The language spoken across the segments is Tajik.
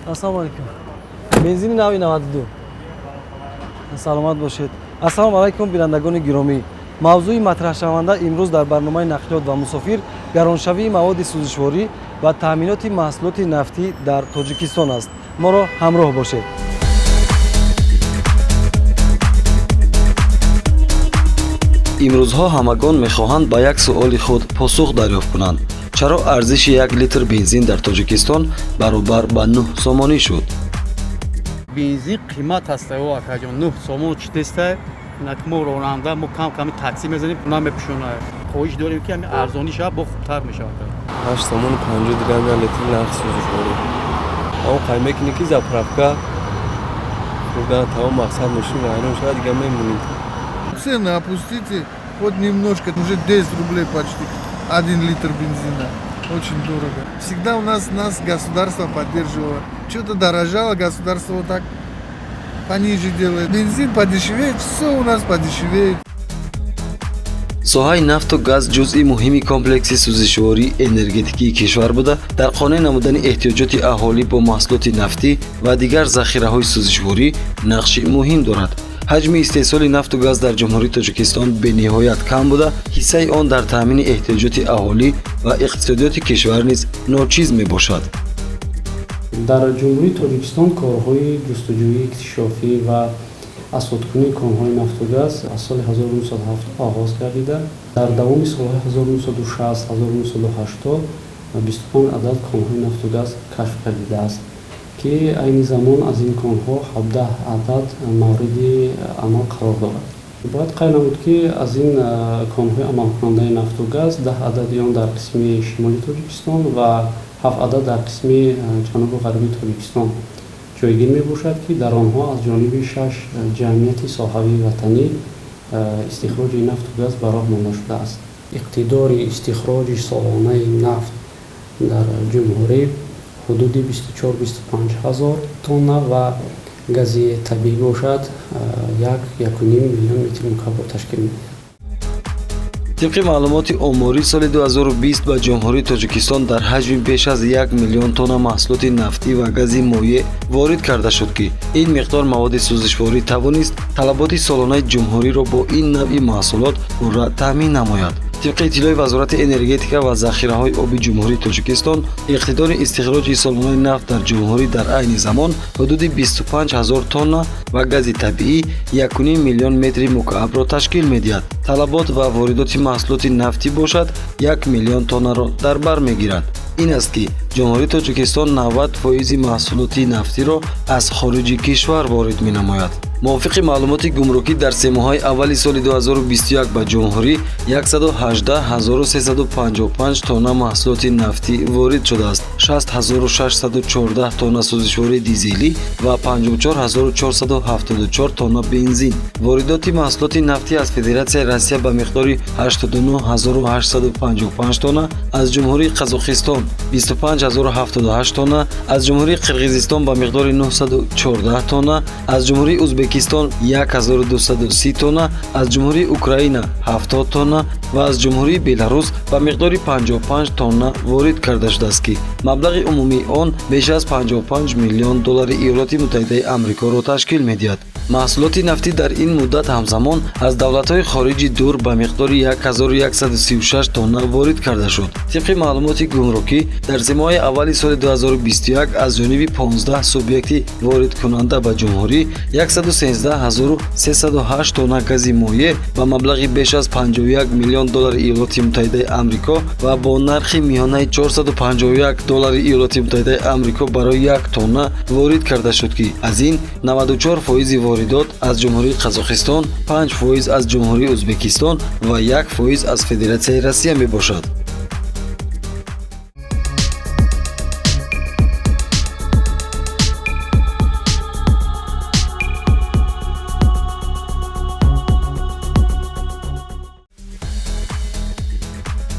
Ассалому алайкум. Бензини нави 92. Саломат бошед. Ассалому алайкум, бинандагони гиромӣ. Мавзӯи матраҳшаванда имрӯз дар барномаи нақлиёт ва мусофир гароншавии маводи сӯзишворӣ ва таъминоти маҳсулоти нафтӣ дар Тоҷикистон аст. Моро ҳамроҳ бошед. Имрӯзҳо ҳамагон мехоҳанд ба як суоли худ посух дарёфт кунанд: чаро арзиши як литр бензин дар Тоҷикистон баробар ба 9 сомонӣ шуд? Бензин қимат аст, о акаҷон, 9 сомон читеста. Инак мо ронанда, мо кам ками таксӣ мезанем, намепӯшонад. Хоҳиш дорем, ки ҳами арзонӣ шавад, бо хубтар мешавад. 8 сомону 50 дирам як литр нархи сӯзишворӣ. Ҳамон қай мекунӣ, ки заправка хӯрдан тамом мақсад, мошин вайрон шавад, дига мемонӣ. Цены опустите хоть немножко, уже 10 рублей почти 1 литр бензина. Очень дорого. Всегда у нас государство поддерживало. Что-то дорожало, государство вот так пониже делает. Бензин подешевеет, все у нас подешевеет. Соҳаи нафту газ ҷузъи муҳими комплекси сӯзишвории энергетикии кишвар буда, дар қонеъ намудани эҳтиёҷоти аҳолӣ бо маҳсулоти нафтӣ ва дигар захираҳои сӯзишворӣ нақши муҳим дорад. Ҳаҷми истеҳсоли нафту газ дар Ҷумҳурии Тоҷикистон бениҳоят кам буда, ҳиссаи он дар таъмини эҳтиёҷоти аҳолӣ ва иқтисодиёти кишвар низ ночиз мебошад. Дар Ҷумҳурии Тоҷикистон корҳои ҷустуҷӯӣ, иктишофӣ ва азхудкунии конҳои нафту газ аз соли 1907 оғоз гардида, дар давоми солҳои 1960 1980 25 адад конҳои нафту газ кашф гардидааст, ки айни замон аз ин конҳо 17 адад мавриди амал қарор дорад. Бояд қайд намуд, ки аз ин конҳои амалкунандаи нафту газ 10 адади он дар қисми шимоли Тоҷикистон ва ҳафт адад дар қисми ҷанубу ғарбии Тоҷикистон ҷойгир мебошад, ки дар онҳо аз ҷониби шаш ҷамъияти соҳавии ватанӣ истихроҷи нафту газ ба роҳ монда шудааст. Иқтидори истихроҷи солонаи нафт дар ҷумҳурӣ ҳудуди 24-25 ҳазор тонна ва гази табиӣ бошад, 1-1.5 миллион метри мукабро ташкил медиҳад. Тибқи маълумоти оморӣ, соли 2020 ба Ҷумҳурии Тоҷикистон дар ҳаҷми беш аз 1 миллион тонна маҳсулоти нафтӣ ва гази моеъ ворид карда шуд, ки ин миқдор маводи сӯзишворӣ тавонист талаботи солонаи ҷумҳуриро бо ин навъи маҳсулот пурра таъмин намояд. Тибқи иттилои Вазорати энергетика ва захираҳои оби Ҷумҳурии Тоҷикистон, иқтидори истихроҷи солонаи нафт дар ҷумҳурӣ дар айни замон ҳудуди 25 ҳазор тонна ва гази табиӣ 1.5 миллион метри мукаабро ташкил медиҳад. Талабот ва воридоти маҳсулоти нафтӣ бошад, 1 миллион тоннаро дар бар мегирад. Ин аст, ки Ҷумҳурии Тоҷикистон 90 фоизи маҳсулоти нафтиро аз хориҷи кишвар ворид менамояд. Мувофиқи маълумоти гумрукӣ, дар семоҳаи аввали соли 2021 ба ҷумҳурӣ 118 355 тонна маҳсулоти нафтӣ ворид шудааст: 60 614 тонна сӯзишвории дизелӣ ва 54 474 тонна бензин. Воридоти маҳсулоти нафтӣ аз Федератсияи Россия ба миқдори 89 855 тонна, аз Ҷумҳурии Қазоқистон 25 078 тонна, аз Ҷумҳурии Қирғизистон ба миқдори 914 тонна, аз Ҷумҳурии Ӯзбекистон 1230 тонна, аз Ҷумҳурии Украина 70 тонна ва аз Ҷумҳурии Беларус ба миқдори 55 тонна ворид карда шудааст, ки маблағи умумии он беш аз 55 миллион доллари Иёлоти Муттаҳидаи Амрикоро ташкил медиҳад. Маҳсулоти нафтӣ дар ин муддат ҳамзамон аз давлатҳои хориҷи дур ба миқдори 1136 тонна ворид карда шуд. Тибқи маълумоти гумрукӣ, дар семоҳаи аввали соли 2021 аз ҷониби 15 субъекти воридкунанда ба ҷумҳурӣ 113 308 тонна гази моеъ ба маблағи беш аз 51 миллион доллари Иёлоти Муттаҳидаи Амрико ва бо нархи миёнаи 451 доллари Иёлоти Муттаҳидаи Амрико барои як тонна ворид карда шуд, ки аз ин 94 фоизи воридот аз Ҷумҳурии Қазоқистон, 5 фоиз аз Ҷумҳурии Ӯзбекистон ва 1 фоиз аз Федератсияи Россия мебошад.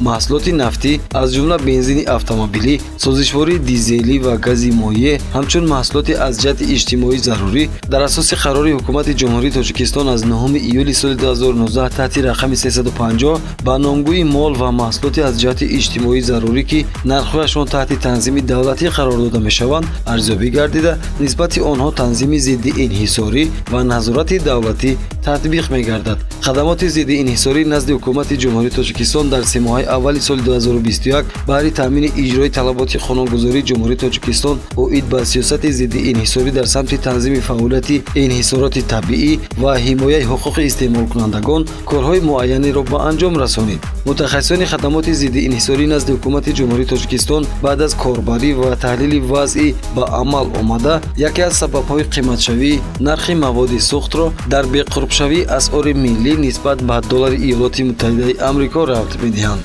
Маҳсулоти нафтӣ, аз ҷумла бензини автомобилӣ, сӯзишвории дизелӣ ва гази моеъ ҳамчун маҳсулоти аз ҷиҳати иҷтимоӣ зарурӣ дар асоси қарори Ҳукумати Ҷумҳурии Тоҷикистон аз 9 июли соли 2019 таҳти рақами 350 ба номгӯи мол ва маҳсулоти аз ҷиҳати иҷтимоӣ зарурӣ, ки нархҳояшон таҳти танзими давлатӣ қарор дода мешаванд, арзёбӣ гардида, нисбати онҳо танзими зидди инҳисорӣ ва назорати давлатӣ татбиқ мегардад. Хадамоти зидди инҳисорӣ назди Ҳукумати Ҷумҳурии Тоҷикистон дар семоҳаи аввали соли 2021 баҳри таъмини иҷрои талаботи қонунгузории Ҷумҳурии Тоҷикистон оид ба сиёсати зидди инҳисорӣ дар самти танзими фаъолияти инҳисороти табиӣ ва ҳимояи ҳуқуқи истеъмолкунандагон корҳои муайянеро ба анҷом расонид. Мутахассисони хадамоти зидди инҳисорӣ назди Ҳукумати Ҷумҳурии Тоҷикистон баъд аз корбарӣ ва таҳлили вазъи ба амал омада яке аз сабабҳои қиматшавии нархи маводи сӯхтро дар беқурбшавии асъори миллӣ нисбат ба доллари Иёлоти Муттаҳидаи Амрико рабт медиҳанд.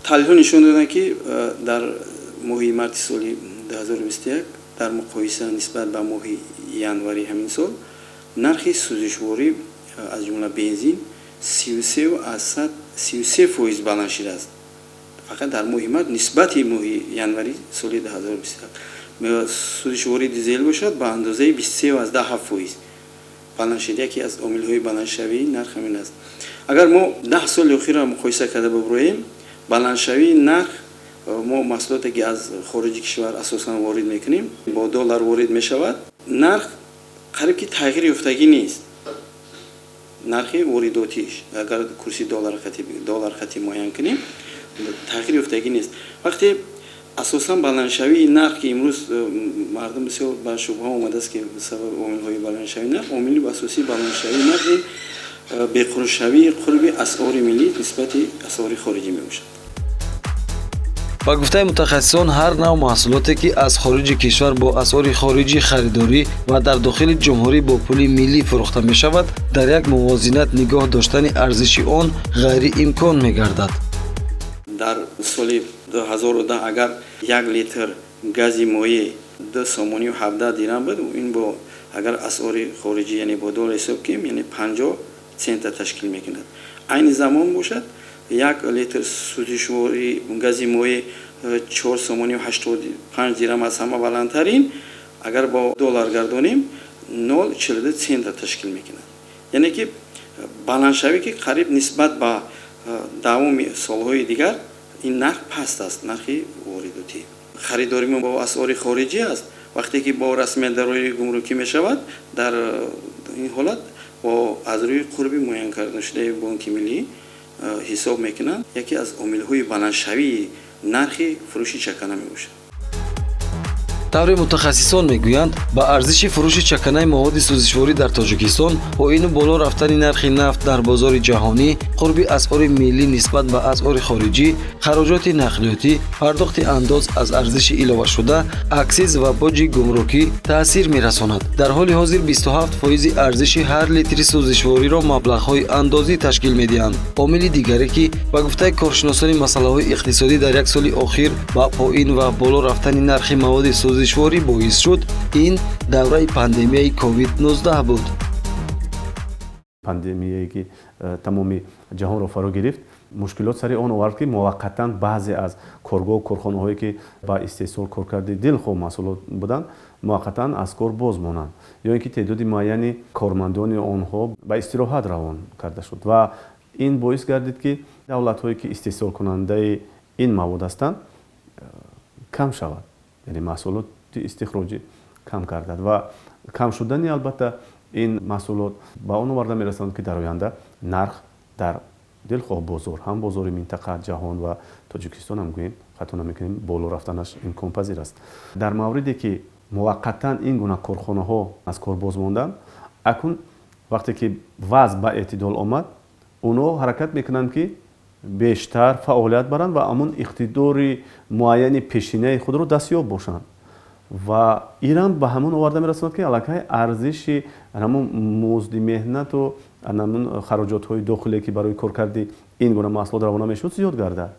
Таҳлилҳо нишон доданд, ки дар моҳи марти соли 2021 дар муқоиса нисбат ба моҳи январи ҳамин сол нархи сӯзишворӣ, аз ҷумла бензин, 33% баланд шудааст фақат дар моҳи март нисбати моҳи январи соли 2021. Сӯзишвории дизел бошад, ба андозаи 23,7% баланд шуд. Яке аз омилҳои баландшавии нарх ҳамин аст. Агар мо 10 соли охирро муқоиса карда биброем, баландшавии нарх, мо маҳсулоте ки аз хориҷи кишвар асосан ворид мекунем, бо доллар ворид мешавад, нарх қариб ки тағйир ёфтагӣ нест, нархи воридотиш агар курси доллар хати муайян кунем, тағйир ёфтагӣ нест. Вақте асосан баландшавии нарх, ки имрӯз мардум бисёр ба шубҳа омадааст, ки сабаби омилҳои баландшавии нарх, омили асосии баландшавии нарх ин беқурбшавии қурби асъори миллӣ нисбати асъори хориҷӣ мебошад. Ба гуфтаи мутахассисон, ҳар нав маҳсулоте, ки аз хориҷи кишвар бо асъори хориҷӣ харидорӣ ва дар дохили ҷумҳурӣ бо пули миллӣ фурӯхта мешавад, дар як мувозинат нигоҳ доштани арзиши он ғайриимкон мегардад. Дар соли 2010 агар як литр гази моеъ 2 сомонию 17 дирам буд, ин бо агар асъори хориҷӣ, яъне бо доллар ҳисоб кунем, яъне 50 цента ташкил мекунад. Айни замон бошад, як литр сӯзишвори гази моеъ 4 сомонию 85 дирам, аз ҳама баландтарин, агар бо доллар гардонем, 0,42 цента ташкил мекунад. Яъне ки баландшавӣ, ки қариб нисбат ба давоми солҳои дигар ин нарх паст аст. Нархи воридотӣ, харидорӣ мо бо асъори хориҷӣ аст. Вақте ки бо расмиятдарои гумрукӣ мешавад, дар ин ҳолат бо аз рӯи қурби муайян кардашудаи Бонки Миллӣ ҳисоб мекунанд, яке аз омилҳои баландшавии нархи фурӯши чакана мебошад. Тавре мутахассисон мегӯянд, ба арзиши фурӯши чаканаи маводи сӯзишворӣ дар Тоҷикистон поину боло рафтани нархи нафт дар бозори ҷаҳонӣ, қурби асъори миллӣ нисбат ба асъори хориҷӣ, хароҷоти нақлиётӣ, пардохти андоз аз арзиши иловашуда, аксиз ва боҷи гумрукӣ таъсир мерасонад. Дар ҳоли ҳозир 27 фоизи арзиши ҳар литри сӯзишвориро маблағҳои андозӣ ташкил медиҳанд. Омили дигаре, ки ба гуфтаи коршиносони масъалаҳои иқтисодӣ дар як соли охир ба поин ва боло рафтани нархи маводи сӯзишворӣ боис шуд, ин давраи пандемияи COVID-19 буд. Пандемияе ки тамоми ҷаҳонро фаро гирифт, мушкилот сари он овард, ки муваққатан баъзе аз коргоҳу корхонаҳое, ки ба истеҳсол коркарди дилхоҳ маҳсулот буданд, муваққатан аз кор боз монанд ё ин ки теъдоди муайяни кормандони онҳо ба истироҳат равон карда шуд. Ва ин боис гардид, ки давлатҳое, ки истеҳсолкунандаи ин мавод ҳастанд, кам шавад, яъне маҳсулоти истихроҷӣ кам гардад. Ва кам шудани, албатта, ин маҳсулот ба он оварда мерасонад, ки дар оянда нарх дар дилхоҳ бозор, ҳам бозори минтақа, ҷаҳон ва Тоҷикистон ҳам гӯем, хато намекунем, боло рафтанаш имконпазир аст. Дар мавриде ки муваққатан ин гуна корхонаҳо аз кор боз монданд, акнун вақте ки вазъ ба эътидол омад, онҳо ҳаракат мекунанд, ки бештар фаъолият баранд ва ҳамун иқтидори муайяни пешинаи худро дастёб бошанд. Ва инам ба ҳамон оварда мерасонад, ки аллакай арзиши ҳамун музди меҳнату ҳамун хароҷотҳои дохиле, ки барои коркарди ин гуна маҳсулот равона мешуд, зиёд гардад.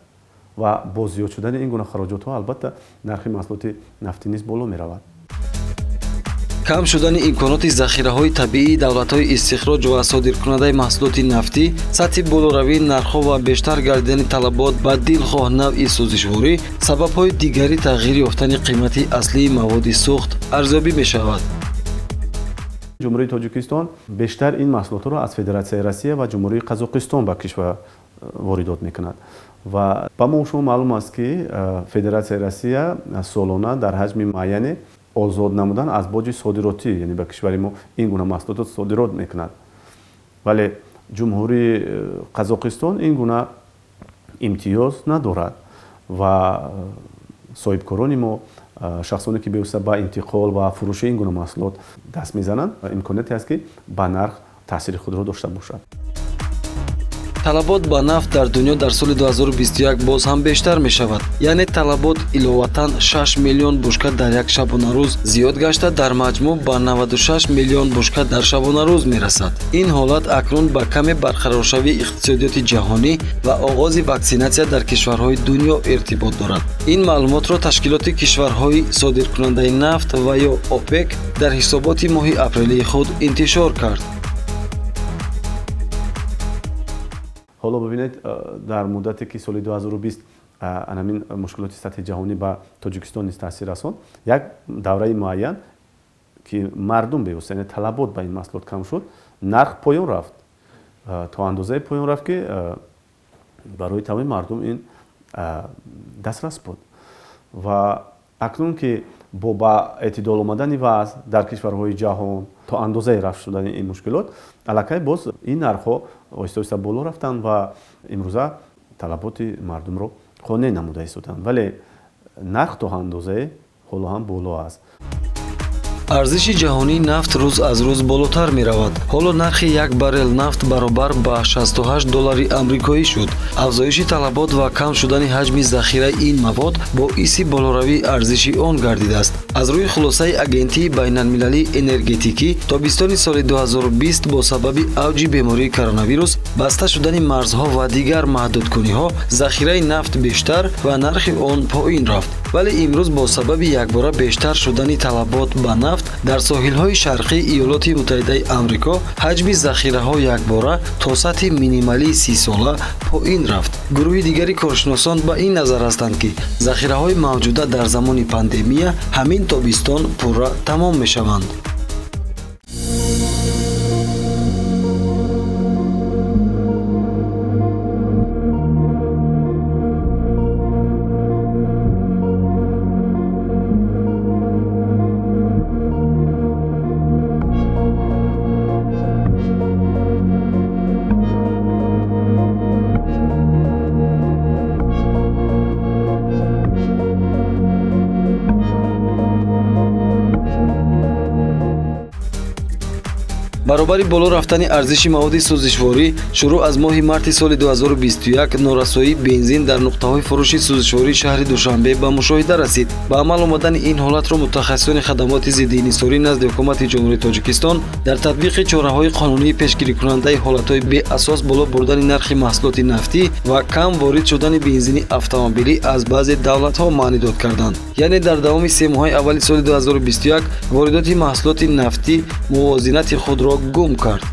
Ва бо зиёд шудани ин гуна хароҷотҳо, албатта, нархи маҳсулоти нафтӣ низ боло меравад. Кам шудани имконоти захираҳои табиии давлатҳои истихроҷ ва содиркунандаи маҳсулоти нафтӣ, сатҳи болоравии нархҳо ва бештар гардидани талабот ба дилхоҳ навъи сӯзишворӣ сабабҳои дигари тағйир ёфтани қимати аслии маводи сӯхт арзёбӣ мешавад. Ҷумҳурии Тоҷикистон бештар ин маҳсулотро аз Федератсияи Россия ва Ҷумҳурии Қазоқистон ба кишвар воридот мекунад. Ва ба мо шумо маълум аст, ки Федератсияи Россия солона дар ҳаҷми муайяне озод намудан аз боҷи содиротӣ, яъне ба кишвари мо ин гуна маҳсулотро содирот мекунад. Вале Ҷумҳурии Қазоқистон ин гуна имтиёз надорад ва соҳибкорони мо, шахсоне ки бевосита ба интиқол ва фурӯши ин гуна маҳсулот даст мезананд, имконияте ҳаст, ки ба нарх таъсири худро дошта бошад. Талабот ба нафт дар дунё дар соли 2021 боз ҳам бештар мешавад. Яъне талабот иловатан 6 миллион бушка дар як шабонарӯз зиёд гашта, дар маҷмӯъ ба 96 миллион бушка дар шабонарӯз мерасад. Ин ҳолат акнун ба каме барқароршавии иқтисодиёти ҷаҳонӣ ва оғози ваксинатсия дар кишварҳои дунё иртибот дорад. Ин маълумотро ташкилоти кишварҳои содиркунандаи нафт ва ё ОПЕК дар ҳисоботи моҳи апрелии худ интишор кард. Ҳоло бибинед, дар муддате ки соли 2020 анамин мушкилоти сатҳи ҷаҳонӣ ба Тоҷикистон низ таъсир расонд, як давраи муайян ки мардум бевосита, яъне талабот ба ин маҳсулот кам шуд, нарх поён рафт, то андозае поён рафт, ки барои тамоми мардум ин дастрас буд. Ва акнун ки бо ба эътидол омадани вазъ дар кишварҳои ҷаҳон, то андозаи рафт шудани ин мушкилот, аллакай боз ин нархҳо оҳиста оҳиста боло рафтанд ва имрӯза талаботи мардумро қонеъ намуда истоданд, вале нарх то андозае ҳоло ҳам боло аст. Арзиши ҷаҳонии нафт рӯз аз рӯз болотар меравад. Ҳоло нархи як баррел нафт баробар ба 68 доллари амрикоӣ шуд. Афзоиши талабот ва кам шудани ҳаҷми захираи ин мавод боиси болоравии арзиши он гардидааст. Аз рӯи хулосаи Агентии байналмилалии энергетикӣ, тобистони соли 2020 бо сабаби авҷи бемории коронавирус, баста шудани марзҳо ва дигар маҳдудкуниҳо захираи нафт бештар ва нархи он поин рафт. Вале имрӯз бо сабаби якбора бештар шудани талабот ба нафт дар соҳилҳои шарқии Иёлоти Муттаҳидаи Амрико ҳаҷми захираҳо якбора то сатҳи минималии 30-сола поин рафт. Гурӯҳи дигари коршиносон ба ин назар ҳастанд, ки захираҳои мавҷуда дар замони пандемия ҳамин тобистон пурра тамом мешаванд. Баробари боло рафтани арзиши маводи сӯзишворӣ, шурӯъ аз моҳи марти соли 2021 норасоии бензин дар нуқтаҳои фурӯши сӯзишвории шаҳри Душанбе ба мушоҳида расид. Ба амал омадани ин ҳолатро мутахассисони хадамоти зиддиинҳисорӣ назди Ҳукумати Ҷумҳурии Тоҷикистон дар татбиқи чораҳои қонунии пешгирикунандаи ҳолатҳои беасос боло бурдани нархи маҳсулоти нафтӣ ва кам ворид шудани бензини автомобилӣ аз баъзе давлатҳо маънидод карданд. Яъне дар давоми се моҳаи аввали соли 2021 воридоти маҳсулоти нафтӣ мувозинати худро гум кард.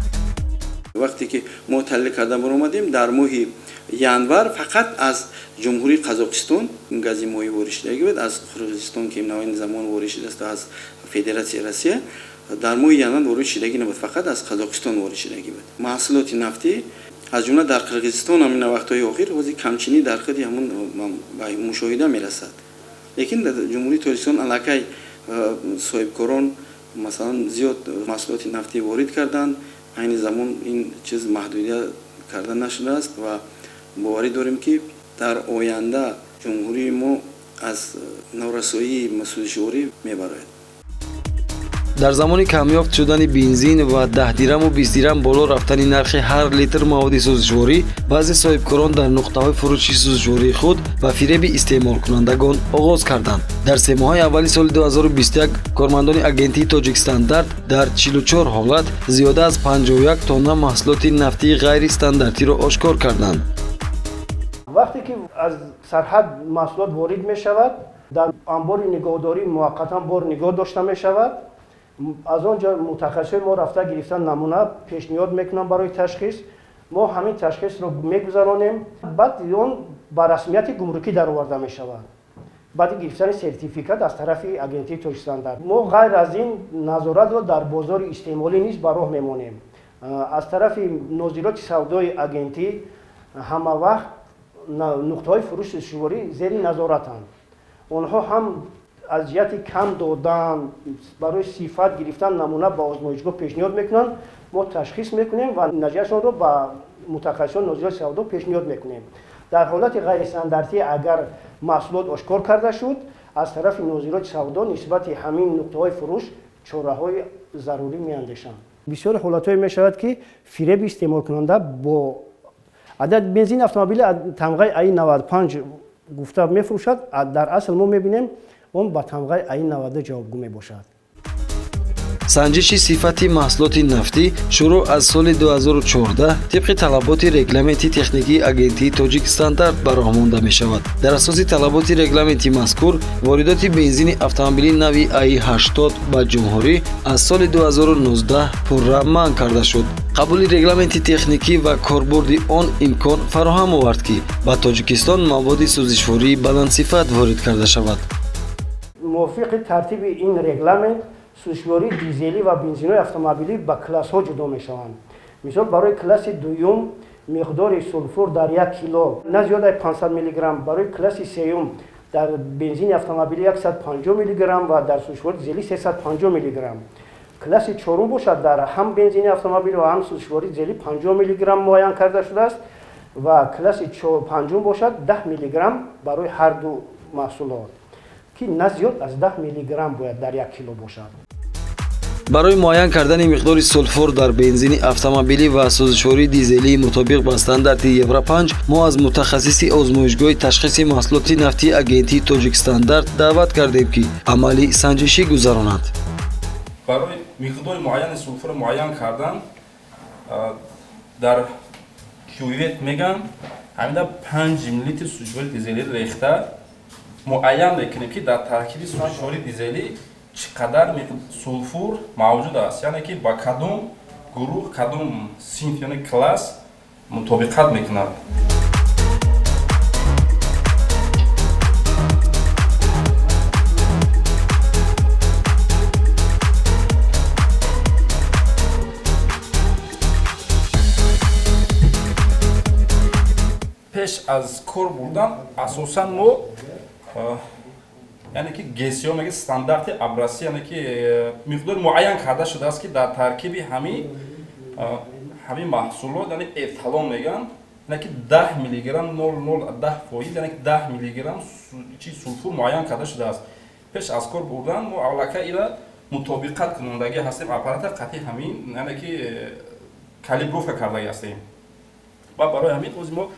Вақте ки мо таҳлил карда баромадем, дар моҳи январ фақат аз Ҷумҳурии Қазоқистон гази моҳӣ ворид шудагӣ буд, аз Қирғизистон ки навои замон ворид шудааст, аз Федератсияи Россия дар моҳи январ ворид шудагӣ набуд, фақат аз Қазоқистон ворид шудагӣ буд. Маҳсулоти нафтӣ аз ҷумла дар Қирғизистон ҳамин вақтҳои охир ҳозир камчинӣ дар худи ҳамун мушоҳида мерасад. Лекин дар Ҷумҳурии Тоҷикистон аллакай соҳибкорон масалан зиёд маҳсулоти нафтӣ ворид карданд. Айни замон ин чиз маҳдудият карда нашудааст ва боварӣ дорем, ки дар оянда ҷумҳурии мо аз норасоии сӯзишворӣ мебарояд. Дар замони камёфт шудани бензин ва 10 дираму 20 дирам боло рафтани нархи ҳар литр маводи сӯзишворӣ, баъзе соҳибкорон дар нуқтаҳои фурӯши сӯзишвории худ ба фиреби истеъмолкунандагон оғоз карданд. Дар се моҳаи аввали соли 2021 кормандони Агентии Тоҷикстандарт дар 44 ҳолат зиёда аз 51 тонна маҳсулоти нафтии ғайристандартиро ошкор карданд. Вақте ки аз сарҳад маҳсулот ворид мешавад, дар анбори нигоҳдорӣ муваққатан бор нигоҳ дошта мешавад. Аз он ҷо мутахассисои мо рафта гирифтан намуна пешниҳод мекунанд барои ташхис. Мо ҳамин ташхисро мегузаронем, баъд он ба расмияти гумрукӣ дароварда мешавад. Баъди гирифтани сертификат аз тарафи агентии Тоҷикстандарт. Мо ғайр аз ин назоратро дар бозори истеъмолӣ низ ба роҳ мемонем. Аз тарафи нозироти савдои агентӣ ҳама вақт нуқтаҳои фурӯши сӯзишворӣ зери назоратанд. Онҳо ҳам аз ҷиҳати кам додан барои сифат гирифтан намуна ба озмоишгоҳ пешниҳод мекунанд. Мо ташхис мекунем ва натиҷаашонро ба мутахассисон нозироти савдо пешниҳод мекунем. Дар ҳолати ғайристандартӣ агар маҳсулот ошкор карда шуд, аз тарафи нозироти савдо нисбати ҳамин нуқтаҳои фурӯш чораҳои зарурӣ меандешанд. Бисёр ҳолатҳое мешавад, ки фиреби истеъмолкунанда бо адад бензин автомобили тамғаи АИ 95 гуфта мефурӯшад, дар асл мо мебинем он ба тамғаи АИ 92 ҷавобгӯ мебошад. Санҷиши сифати маҳсулоти нафтӣ шурӯъ аз соли 2014 тибқи талаботи регламенти техникии агентии Тоҷикстандарт ба роҳ монда мешавад. Дар асоси талаботи регламенти мазкур воридоти бензини автомобили нави АИ 80 ба ҷумҳурӣ аз соли 2019 пурра манъ карда шуд. Қабули регламенти техникӣ ва корбурди он имкон фароҳам овард, ки ба Тоҷикистон маводи сӯзишвории баландсифат ворид карда шавад. Мувофиқи тартиби ин регламент сӯзишвории дизелӣ ва бензинҳои автомобилӣ ба классҳо ҷудо мешаванд. Мисол, барои класси дуюм миқдори сулфур дар 1 кило на зиёд аз 500 миллиграмм, барои класси сеюм дар бензини автомобилӣ 150 миллиграмм ва дар сӯзишвории дизелӣ 350 миллиграмм. Класси чорум бошад, дар ҳам бензини автомобилӣ ва ҳам сӯзишвории дизелӣ 50 миллиграмм муайян карда шудааст ва класси панҷум бошад 10 миллиграмм барои ҳар ду маҳсулот, ки на зиёд аз 10 миллиграмм бояд дар 1 кило бошад. Барои муайян кардани миқдори сулфур дар бензини автомобилӣ ва сӯзишвории дизелӣ мутобиқ ба стандарти Евро 5 мо аз мутахассиси озмоишгоҳи ташхиси маҳсулоти нафтии агентии Тоҷикстандарт даъват кардем, ки амали санҷишӣ гузаронад. Барои миқдори муайяни сулфурро муайян кардан дар кювет меган ҳамида 5 миллилитр сӯзишвории дизелӣ рехта муайян мекунем, ки дар таркиби сӯзишвории дизелӣ чӣ қадар сулфур мавҷуд аст, яъне ки ба кадом гурӯҳ, кадом синф, яъне класс мутобиқат мекунад. Пеш аз кор бурдан асосан мо яъне ки ГСО меги стандарти образци, яъне ки миқдори муайян карда шудааст, ки дар таркиби ҳамин маҳсулот, яъне эталон мегӯянд, яъне ки 10 миллиграмм 0,010%, яъне ки 10 миллиграмм чи сулфур муайян карда шудааст. Пеш аз кор бурдан мо аввалака ила мутобиқат кунандагӣ ҳастем, аппарата қатъи ҳамин, яъне ки калибровка кардагӣ ҳастем. Ва барои ҳамин ози мо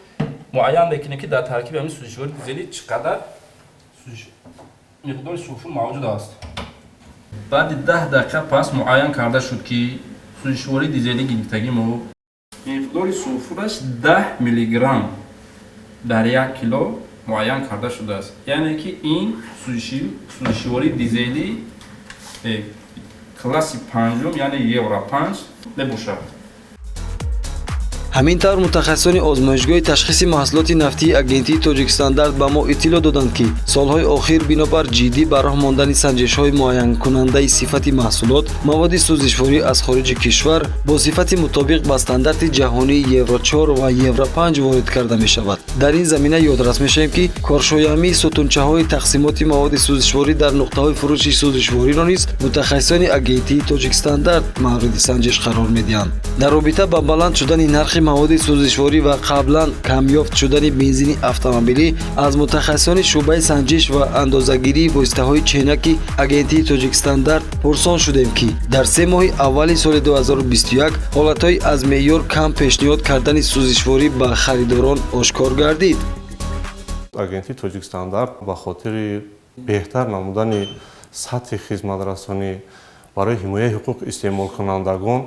муайян мекунем, ки дар таркиби ҳамин сӯзишвории дизелӣ чӣ қадар миқдори сулфур мавҷуд аст. Баъди 10 дақиқа пас муайян карда шуд, ки сӯзишвории дизелӣ гирифтагии мо миқдори сулфураш 10 миллиграмм дар 1 кило муайян карда шудааст. Яъне ки ин сӯзишвории дизелӣ класси панҷум, яъне Евро 5 мебошад. Ҳамин тавр мутахассисони озмоишгоҳи ташхиси маҳсулоти нафтии агентии Тоҷикстандарт ба мо иттилоъ доданд, ки солҳои охир бинобар ҷиддӣ ба роҳ мондани санҷишҳои муайянкунандаи сифати маҳсулот, маводи сӯзишворӣ аз хориҷи кишвар бо сифати мутобиқ ба стандарти ҷаҳонии Евро 4 ва Евро 5 ворид карда мешавад. Дар ин замина ёдрас мешавем, ки коршоямии сутунчаҳои тақсимоти маводи сӯзишворӣ дар нуқтаҳои фурӯши сӯзишвориро низ мутахассисони агентии Тоҷикстандарт мавриди санҷиш қарор медиҳанд. Дар робита ба баланд шудани нархи маводи сӯзишворӣ ва қаблан камёфт шудани бензини автомобилӣ аз мутахассисони шӯъбаи санҷиш ва андозагирии воситаҳои ченаки агентии Тоҷикстандарт пурсон шудем, ки дар 3 моҳи аввали соли 2021 ҳолатҳои аз меъёр кам пешниҳод кардани сӯзишворӣ ба харидорон ошкор гардид. Агентии Тоҷикстандарт ба хотири беҳтар намудани сатҳи хизматрасонӣ барои ҳимояи ҳуқуқи истеъмолкунандагон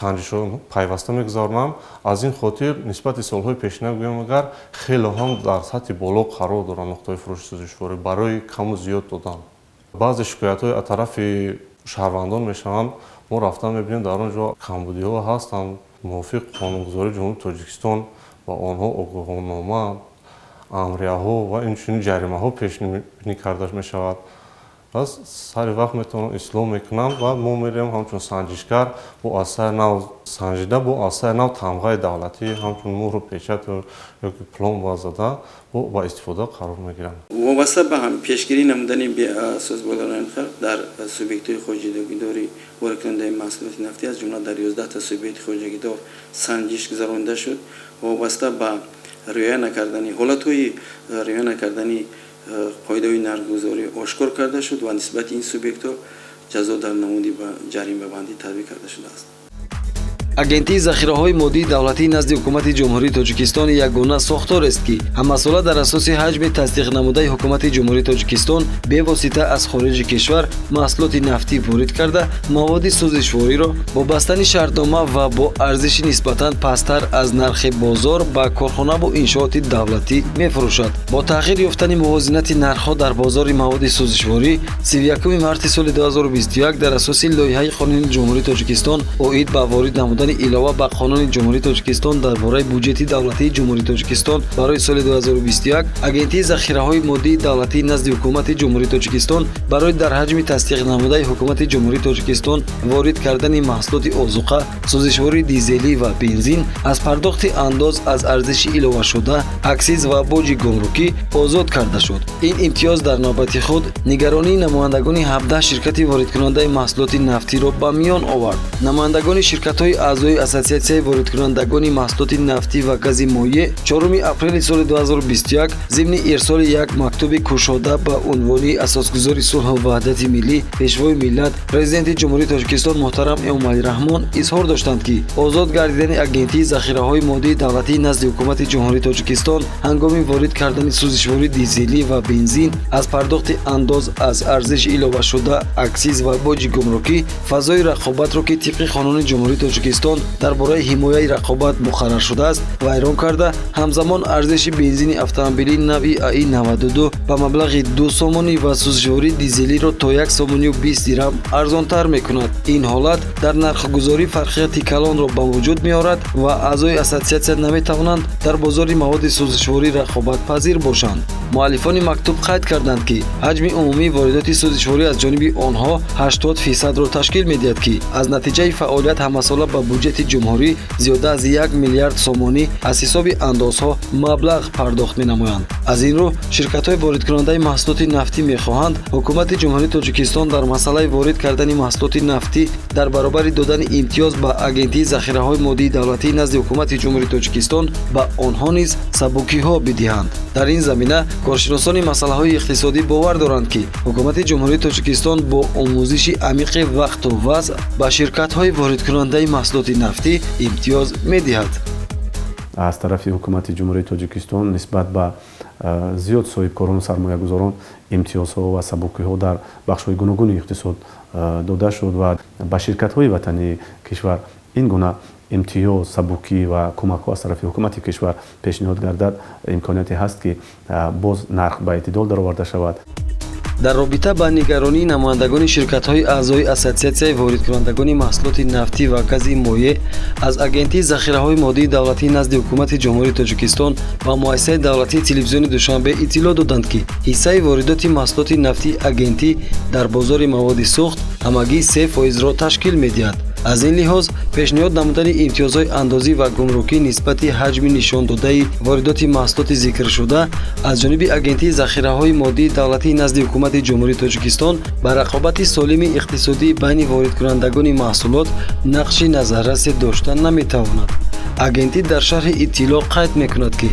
санҷишҳо пайваста мегузаронанд. Аз ин хотир нисбати солҳои пешина гӯям, агар хеле ҳам дар сатҳи боло қарор доранд нуқтаҳои фурӯши сӯзишворӣ барои каму зиёд додан. Баъзе шикоятҳои аз тарафи Шаҳрвандон мешаванд, мо рафта мебинем, дар он ҷо камбудиҳо ҳастанд. Мувофиқ қонунгузории Ҷумҳурии Тоҷикистон ба онҳо огоҳнома, амрияҳо ва инчунин ҷаримаҳо пешбинӣ карда мешавад. Пас сари вақт метавонанд ислоҳ мекунанд ва мо мерем ҳамчун санҷишгар, бо аз сари нав санҷида, бо аз сари нав тамғаи давлатӣ ҳамчун муҳру печату ёки пломба зада бо ба истифода қарор мегиранд. Вобаста ба пешгирӣ намудани беасос боло нарх дар субъектҳои хоҷагидори воридкунандаи маҳсулоти нафтӣ, аз ҷумла дар 11та субъекти хоҷагидор санҷиш гузаронида шуд. Вобаста ба риоя накардани ҳолатҳои риоя накардани қоидаҳои нархгузорӣ ошкор карда шуд ва нисбати ин субъектҳо ҷазо дар намуди ба ҷаримабандӣ татбиқ карда шудааст. Агентии захираҳои моддии давлатии назди Ҳукумати Ҷумҳурии Тоҷикистон ягона сохторест, ки ҳамасола дар асоси ҳаҷми тасдиқнамудаи Ҳукумати Ҷумҳурии Тоҷикистон бевосита аз хориҷи кишвар маҳсулоти нафтӣ ворид карда, маводи сӯзишвориро бо бастани шартнома ва бо арзиши нисбатан пасттар аз нархи бозор ба корхонаву иншооти давлатӣ мефурӯшад. Бо тағйир ёфтани мувозинати нархҳо дар бозори маводи сӯзишворӣ, 31 марти соли 2021 дар асоси лоиҳаи Қонуни Ҷумҳурии Тоҷикистон оид ба ворид намудани илова ба Қонуни Ҷумҳурии Тоҷикистон дар бораи буҷети давлатии Ҷумҳурии Тоҷикистон барои соли 2021, Агентии захираҳои моддии давлатии назди Ҳукумати Ҷумҳурии Тоҷикистон барои дар ҳаҷми тасдиқнамудаи Ҳукумати Ҷумҳурии Тоҷикистон ворид кардани маҳсулоти озуқа, сӯзишвории дизелӣ ва бензин аз пардохти андоз аз арзиши иловашуда, аксиз ва боҷи гумрукӣ озод карда шуд. Ин имтиёз дар навбати худ нигаронии намояндагони 17 ширкати воридкунандаи маҳсулоти нафтиро ба миён овард. Намояндагони ширкатҳои аъзои Ассотсиатсияи воридкунандагони маҳсулоти нафтӣ ва гази моеъ 4 апрели соли 2021 зимни ирсоли як мактуби кушода ба унвони Асосгузори сулҳу ваҳдати миллӣ, Пешвои миллат, Президенти Ҷумҳурии Тоҷикистон муҳтарам Эмомалӣ Раҳмон изҳор доштанд, ки озод гардидани Агентии захираҳои моддии давлатии назди Ҳукумати Ҷумҳурии Тоҷикистон ҳангоми ворид кардани сӯзишвории дизелӣ ва бензин аз пардохти андоз аз арзиши иловашуда, аксиз ва боҷи гумрукӣ фазои рақобатро, ки тибқи Қонуни Ҷумҳурии Тоҷикистон дар бораи ҳимояи рақобат муқаррар шудааст, вайрон карда, ҳамзамон арзиши бензини автомобилии нави АИ 92 ба маблағи 2 сомонӣ ва сӯзишвории дизелиро то 1 сомонию 20 дирам арзонтар мекунад. Ин ҳолат дар нархгузорӣ фарқияти калонро ба вуҷуд меорад ва аъзои ассотсиатсия наметавонанд дар бозори маводи сӯзишворӣ рақобатпазир бошанд. Муаллифони мактуб қайд карданд, ки ҳаҷми умумии воридоти сӯзишворӣ аз ҷониби онҳо 80 фисадро ташкил медиҳад, ки аз натиҷаи фаъолият ҳамасола ба буҷети ҷумҳурӣ зиёда аз 1 миллиард сомонӣ аз ҳисоби андозҳо маблағ пардохт менамоянд. Аз ин рӯ ширкатҳои воридкунандаи маҳсулоти нафтӣ мехоҳанд Ҳукумати Ҷумҳурии Тоҷикистон дар масъалаи ворид кардани маҳсулоти нафтӣ дар баробари додани имтиёз ба Агентии захираҳои моддии давлатии назди Ҳукумати Ҷумҳурии Тоҷикистон ба онҳо низ сабукиҳо бидиҳанд. Дар ин замина коршиносони масъалаҳои иқтисодӣ бовар доранд, ки Ҳукумати Ҷумҳурии Тоҷикистон бо омӯзиши амиқи вақту вазъ ба ширкатҳои воридкунандаи маҳсулоти нафтӣ имтиёз медиҳад. Аз тарафи Ҳукумати Ҷумҳурии Тоҷикистон нисбат ба зиёд соҳибкорону сармоягузорон имтиёзҳо ва сабукиҳо дар бахшҳои гуногуни иқтисод дода шуд ва ба ширкатҳои ватании кишвар ин гуна имтиёз, сабукӣ ва кӯмакҳо аз тарафи ҳукумати кишвар пешниҳод гардад, имконияте ҳаст, ки боз нарх ба эътидол дароварда шавад. Дар робита ба нигаронии намояндагони ширкатҳои аъзои Ассотсиатсияи воридкунандагони маҳсулоти нафтӣ ва гази моеъ аз Агентии захираҳои моддии давлатии назди Ҳукумати Ҷумҳурии Тоҷикистон ба муассисаи давлатии телевизиони Душанбе иттилоъ доданд, ки ҳиссаи воридоти маҳсулоти нафтии агентӣ дар бозори маводи сӯхт ҳамагӣ 3 фоизро ташкил медиҳад. Аз ин лиҳоз пешниҳод намудани имтиёзҳои андозӣ ва гумрукӣ нисбати ҳаҷми нишондодаи воридоти маҳсулоти зикршуда аз ҷониби Агентии захираҳои моддии давлатии назди Ҳукумати Ҷумҳурии Тоҷикистон ба рақобати солими иқтисодӣ байни воридкунандагони маҳсулот нақши назаррасе дошта наметавонад. Агентӣ дар шарҳи иттилоъ қайд мекунад, ки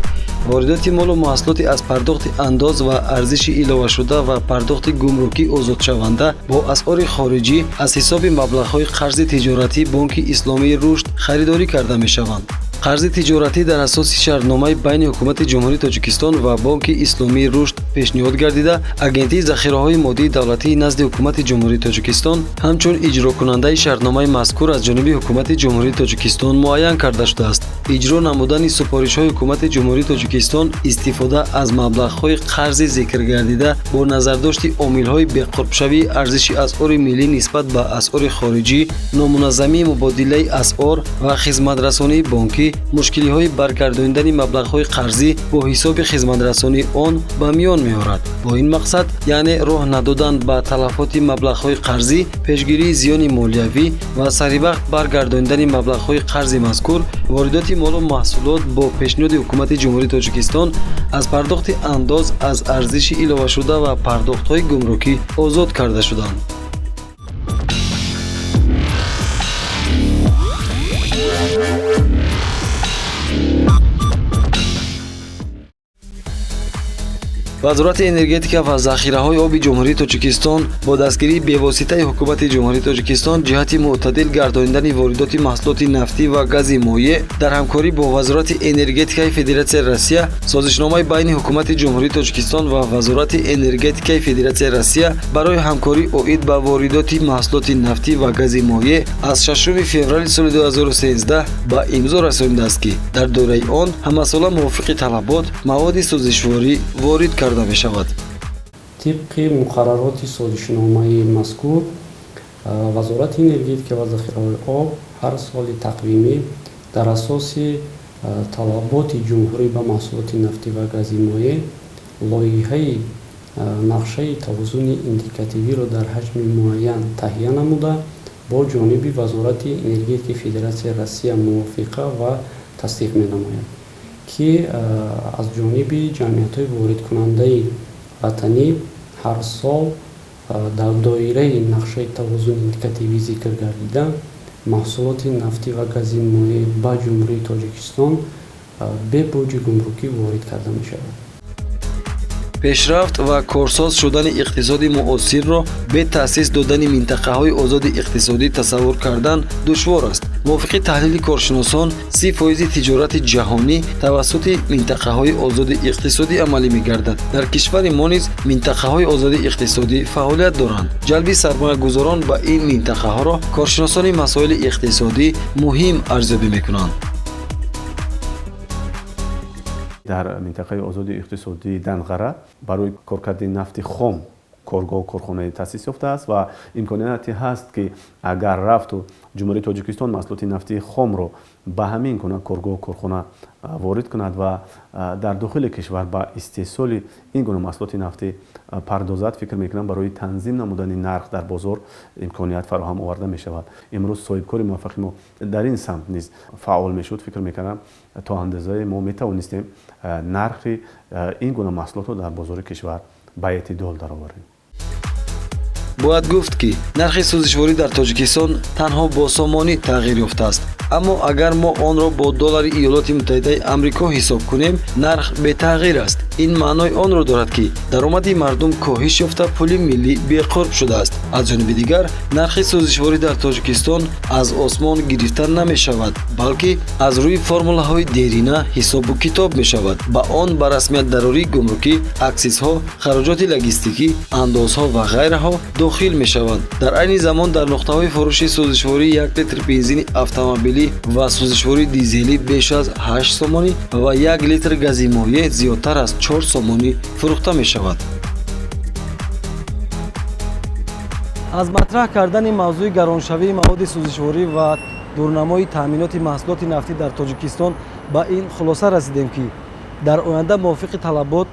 воридоти молу маҳсулоти аз пардохти андоз ва арзиши иловашуда ва пардохти гумрукӣ озодшаванда бо асъори хориҷӣ аз ҳисоби маблағҳои қарзи тиҷоратии Бонки Исломии Рушд харидорӣ карда мешаванд. Қарзи тиҷоратӣ дар асоси шартномаи байни Ҳукумати Ҷумҳурии Тоҷикистон ва Бонки Исломии Рушд Пешниҳод гардида, Агентии захираҳои моддии давлатии назди Ҳукумати Ҷумҳурии Тоҷикистон ҳамчун иҷрокунандаи шартномаи мазкур аз ҷониби Ҳукумати Ҷумҳурии Тоҷикистон муайян карда шудааст. Иҷро намудани супоришҳои Ҳукумати Ҷумҳурии Тоҷикистон, истифода аз маблағҳои қарзи зикргардида бо назардошти омилҳои беқурбшавии арзиши асъори миллӣ нисбат ба асъори хориҷӣ, номуназзамии мубодилаи асъор ва хизматрасонии бонкӣ, мушкилиҳои баргардонидани маблағҳои қарзӣ бо ҳисоби хизматрасонии он ба миён меорад. Бо ин мақсад, яъне роҳ надодан ба талафоти маблағҳои қарзӣ, пешгирии зиёни молиявӣ ва саривақт баргардонидани маблағҳои қарзи мазкур, воридоти молу маҳсулот бо пешниҳоди Ҳукумати Ҷумҳурии Тоҷикистон аз пардохти андоз аз арзиши иловашуда ва пардохтҳои гумрукӣ озод карда шуданд. Вазорати энергетика ва захираҳои оби Ҷумҳурии Тоҷикистон бо дастгирии бевоситаи Ҳукумати Ҷумҳурии Тоҷикистон ҷиҳати мӯътадил гардонидани воридоти маҳсулоти нафтӣ ва гази моеъ дар ҳамкорӣ бо Вазорати энергетикаи Федератсияи Россия созишномаи байни Ҳукумати Ҷумҳурии Тоҷикистон ва Вазорати энергетикаи Федератсияи Россия барои ҳамкорӣ оид ба воридоти маҳсулоти нафтӣ ва гази моеъ аз 6 феврали соли 2013 ба имзо расонидааст, ки дар доираи он ҳамасола мувофиқи талабот маводи сӯзишворӣ ворид карда мешавад. Тибқи муқаррароти созишномаи мазкур, Вазорати энергетика ва захираҳои об ҳар соли тақвимӣ дар асоси талаботи ҷумҳурӣ ба маҳсулоти нафтӣ ва гази моеъ лоиҳаи нақшаи тавозуни индикативиро дар ҳаҷми муайян таҳия намуда, бо ҷониби Вазорати энергетикаи Федератсияи Россия мувофиқа ва тасдиқ менамояд, ки аз ҷониби ҷамъиятҳои воридкунандаи ватанӣ ҳар сол дар доираи нақшаи тавозуни индикативӣ зикр гардида маҳсулоти нафтӣ ва гази моеъ ба Ҷумҳурии Тоҷикистон бе боҷи гумрукӣ ворид карда мешавад. Пешрафт ва корсоз шудани иқтисоди муосирро бе таъсис додани минтақаҳои озоди иқтисодӣ тасаввур кардан душвор аст. Мувофиқи таҳлили коршиносон, 30% тиҷорати ҷаҳонӣ тавассути минтақаҳои озоди иқтисодӣ амалӣ мегардад. Дар кишвари мо низ минтақаҳои озоди иқтисодӣ фаъолият доранд. Ҷалби сармоягузорон ба ин минтақаҳоро коршиносони масоили иқтисодӣ муҳим арзёбӣ мекунанд. Дар минтақаи озоди иқтисодии Данғара барои коркарди нафти хом коргоҳ корхонаи таъсис ёфтааст ва имконияте ҳаст, ки агар рафту Ҷумҳурии Тоҷикистон маҳсулоти нафтии хомро ба ҳамин гуна коргоҳ корхона ворид кунад ва дар дохили кишвар ба истеҳсоли ин гуна маҳсулоти нафтӣ пардозад, фикр мекунам барои танзим намудани нарх дар бозор имконият фароҳам оварда мешавад. Имрӯз соҳибкори муваффақи мо дар ин самт низ фаъол мешуд, фикр мекунам то андозае мо метавонистем нархи ин гуна маҳсулотро дар бозори кишвар ба эътидол дароварем. Бояд гуфт, ки нархи сӯзишворӣ дар Тоҷикистон танҳо бо сомонӣ тағйир ёфтааст. Аммо агар мо онро бо доллари Иёлоти Муттаҳидаи Амрико ҳисоб кунем, нарх бетағйир аст. Ин маънои онро дорад, ки даромади мардум коҳиш ёфта, пули миллӣ беқурб шудааст. Аз ҷониби дигар, нархи сӯзишворӣ дар Тоҷикистон аз осмон гирифта намешавад, балки аз рӯи формулаҳои дерина ҳисобу китоб мешавад. Ба он ба расмият дарории гумрукӣ, аксизҳо, хароҷоти логистикӣ, андозҳо ва ғайраҳо дохил мешаванд. Дар айни замон дар нуқтаҳои фурӯши сӯзишворӣ як литр бензини автомобилӣ ва сӯзишвории дизелӣ беш аз 8 сомонӣ ва 1 литр гази моеъ зиёдтар аз 4 сомонӣ фурӯхта мешавад. Аз матраҳ кардани мавзӯи гароншавии маводи сӯзишворӣ ва дурнамои таъминоти маҳсулоти нафтӣ дар Тоҷикистон ба ин хулоса расидем, ки дар оянда мувофиқи талабот,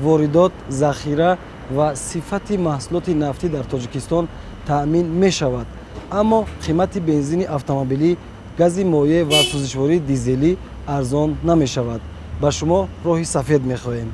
воридот, захира ва сифати маҳсулоти нафтӣ дар Тоҷикистон таъмин мешавад. Аммо қимати бензини автомобилӣ, гази моеъ ва сӯзишвории дизелӣ арзон намешавад. Ба шумо роҳи сафед мехоҳем.